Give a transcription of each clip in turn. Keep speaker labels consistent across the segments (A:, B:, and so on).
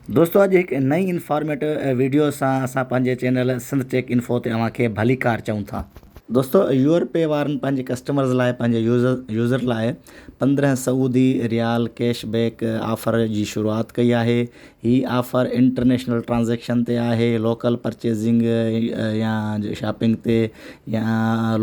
A: دوستو اڄ هڪ نئين انفارميٽو ويڊيو سان اسان پنهنجي چينل سنڌ ٽيڪ انفو تي اوهان کي ڀليڪار چئون ٿا. دوستو your P وارن پنهنجي ڪسٽمرز لاء پنهنجي يوزر يوزر لاء 15 سعودي ريال ڪيش بيڪ آفر جي شروعات ڪئي آهي. هي آفر انٽرنيشنل ٽرانزيڪشن تي آهي، لوڪل پرچيزنگ يا شاپنگ تي يا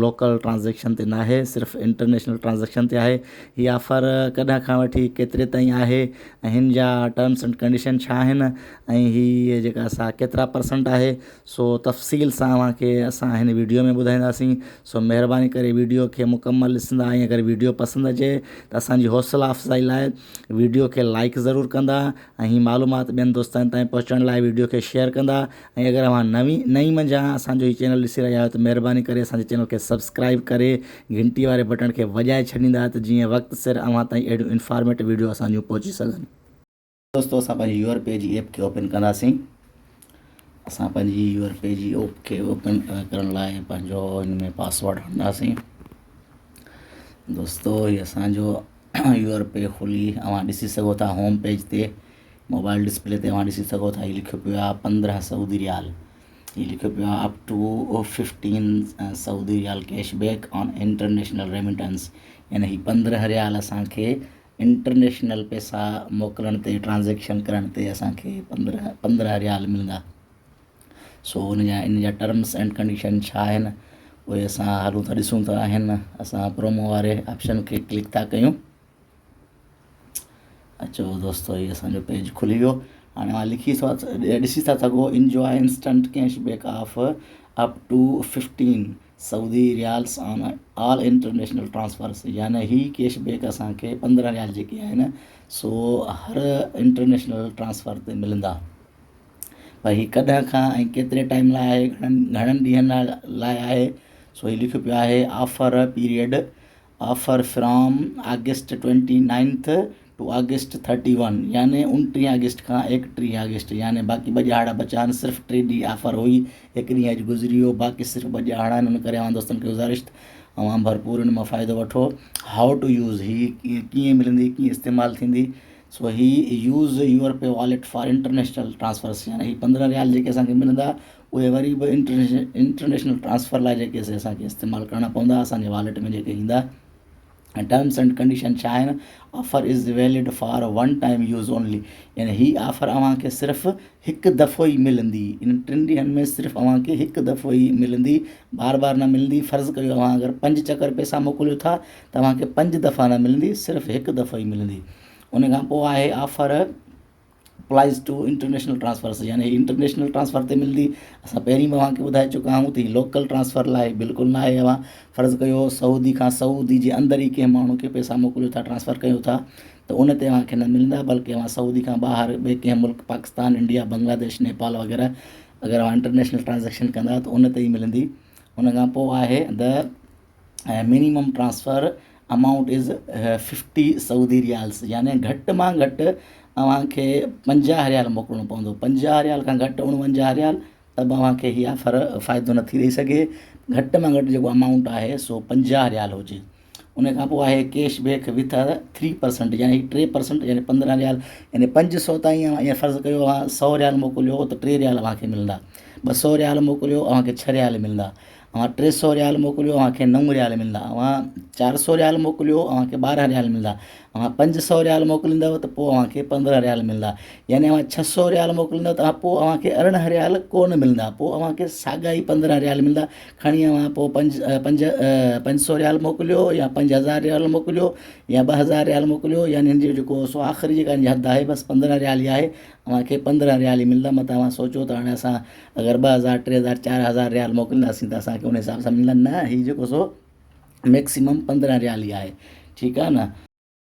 A: لوڪل ٽرانزيڪشن تي ناهي، صرف انٽرنيشنل ٽرانزيڪشن تي آهي. هي آفر ڪڏهن کان وٺي ڪيتري تائين آهي ۽ هن جا ٽرمس اينڊ ڪنڊيشن ڇا آهن ۽ هي جيڪا سا ڪيترا پرسنٽ آهي، سو تفصيل سان اوهان کي اسان هن ويڊيو ۾ ٻڌائينداسين. سو مهرباني ڪري ويڊيو کي مڪمل ڏسندا ۽ اگر ويڊيو پسند اچي ته اسان جي حوصلا افزائي لاء ويڊيو کي لائڪ ضرور ڪندا ۽ هي معلومات ٻين دوستن تائين پهچڻ لاء ويڊيو کي شيئر ڪندا ۽ اگر اوهان نوين نئين منجهان اسان جو هي چينل ڏسي رهيا آهيو ته مهرباني ڪري اسان جي چينل کي سبسڪرائب ڪري گهنٽي واري بٽڻ کي وڄائي ڇڏيندا ته جيئن وقت سر اوهان تائين اهڙيون انفارميٽو ويڊيو اسان جون پهچي سگهن. دوستو اسان پنهنجي your P جي ايپ کي اوپن ڪنداسين. اسان پنهنجي your P جي ايپ کي اوپن ڪرڻ لاء پنهنجو هن ۾ پاسورڊ هڻنداسين. دوستو هي اسان جو your P کلي اوهان ڏسي سگهو ٿا هوم پيج تي موبائل ڊسپلي تي اوهان ڏسي سگهو ٿا هي لکيو پيو آهي 15 سعودي ريال، هي لکيو پيو آهي up to 15 Saudi riyal cash back on international remittance, يعني هي 15 ريال اسان کي انٽرنيشنل پئسا موڪلڻ تي ٽرانزيڪشن ڪرڻ تي اسان کي 15 ريال ملندا. سو ان جا ٽرمس اينڊ ڪنڊيشن ڇا آهن اهي اسان هلون ٿا ڏسون ٿا آهن. اسان پرومو واري آپشن کي ڪلڪ ٿا ڪيون. اچو دوستو هي اسان جو پيج کلي ويو. هاڻي اوهان لکي ٿا ڏسي ٿا سگهو enjoy instant cash back of up to 15 Saudi riyals on all international transfers, يعني هي ڪيش بيڪ اسان کي 15 ريال جيڪي آهن سو هر انٽرنيشنل ٽرانسفر تي ملندا. پر هي ڪڏهن کان ۽ ڪيتري ٽائيم لاء آهي، گهڻن ڏينهن لاء آهي، سو هي لکيو پيو آهي offer period offer from August 29th to August 31، يعني 29 آگسٽ کان 31 آگسٽ، يعني باقي ٻه ڏهاڙا بچا آهن. صرف ٽي ڏينهن آفر هئي، هڪ ڏينهن اڄ گذري ويو، باقي صرف ٻه ڏهاڙا آهن. ان ڪري اوهان دوستن کي گذارش ته اوهان ڀرپور ان مان فائدو وٺو. How to use, هي ڪيئن ملندي، ڪيئن استعمال ٿيندي، سو هي use your pay wallet for international transfers, يعني هي 15 ريال جيڪي اسان کي ملندا اهي وري به انٽرنيشنل ٽرانسفر لاء جيڪي سي اسان کي استعمال ڪرڻا پوندا اسان جي واليٽ ۾ جيڪي ايندا. ۽ ٽرمس اينڊ ڪنڊيشن ڇا آهن، offer is valid for one time use only, يعني هي آفر اوهان کي صرف هڪ دفعو ئي ملندي، ان ٽن ڏينهن ۾ صرف اوهان کي هڪ دفعو ئي ملندي، بار بار نه ملندي. فرض ڪريو اوهان اگر پنج چڪر پئسا موڪليو ٿا ته اوهان کي پنج دفعا نه ملندي، صرف هڪ دفعو ئي ملندي. ان کان پوء آهي offer applies to international transfers, يعني هي انٽرنيشنل ٽرانسفر تي ملندي. اسان پهرين به اوهان کي ٻڌائي چڪا آهيون ته هي لوڪل ٽرانسفر لاء بلڪل نه آهي. اوهان فرض ڪيو سعودي کان سعودي جي اندر ئي ڪنهن ماڻهو کي پئسا موڪليو ٿا، ٽرانسفر ڪيو ٿا ته ان تي اوهان کي نه ملندا، بلڪه اوهان سعودي کان ٻاهر ٻئي ڪنهن ملڪ پاڪستان، انڊيا، بنگلاديش، نيپال وغيره اگر اوهان انٽرنيشنل ٽرانزيڪشن ڪندا ته ان تي ئي ملندي. ان کان پوء آهي the minimum transfer amount is 50 Saudi riyals, يعني گهٽ مان گهٽ اوهان کي 50 ريال موڪلڻو پوندو. 50 ريال کان گهٽ 49 ريال ته به اوهان کي هي آفر فائدو نٿي ڏئي سگهي. گهٽ مان گهٽ جيڪو امائونٽ آهي سو 50 ريال هجي. ان کان پوء آهي ڪيش بيڪ وٿ 3%، يعني 3% يعني 15 ريال، يعني 500 تائين اوهان ائين فرض ڪيو اوهان 100 ريال موڪليو ته 3 ريال اوهان کي ملندا، 200 ريال موڪليو اوهان کي 6 ريال ملندا، اوهان 300 ريال موڪليو اوهان کي 9 ريال ملندا، اوهان 400 ريال موڪليو اوهان کي 12 ريال ملندا، اوهان 500 ريال موڪليندؤ ته پوء اوهان کي 15 ريال ملندا، يعني اوهان 600 ريال موڪليندؤ ته پوء اوهان کي 18 ريال ڪو نه ملندا، پوء اوهان کي ساڳا ئي 15 ريال ملندا. کڻي اوهان پوء پنج پنج 500 ريال موڪليو يا 5000 ريال موڪليو يا 2000 ريال موڪليو، يعني هن جو جيڪو سو آخري جيڪا هن جي حد آهي بس 15 ريال ئي آهي، اوهان کي 15 ريال ئي ملندا. متان اوهان سوچو ته هاڻي اسان اگر 2000، 3000، 4000 ريال موڪلينداسين ته اسان کي ان حساب سان ملندا، نه، هي جيڪو سو ميڪسيمم 15 ريال ئي آهي، ٺيڪ آهي نه.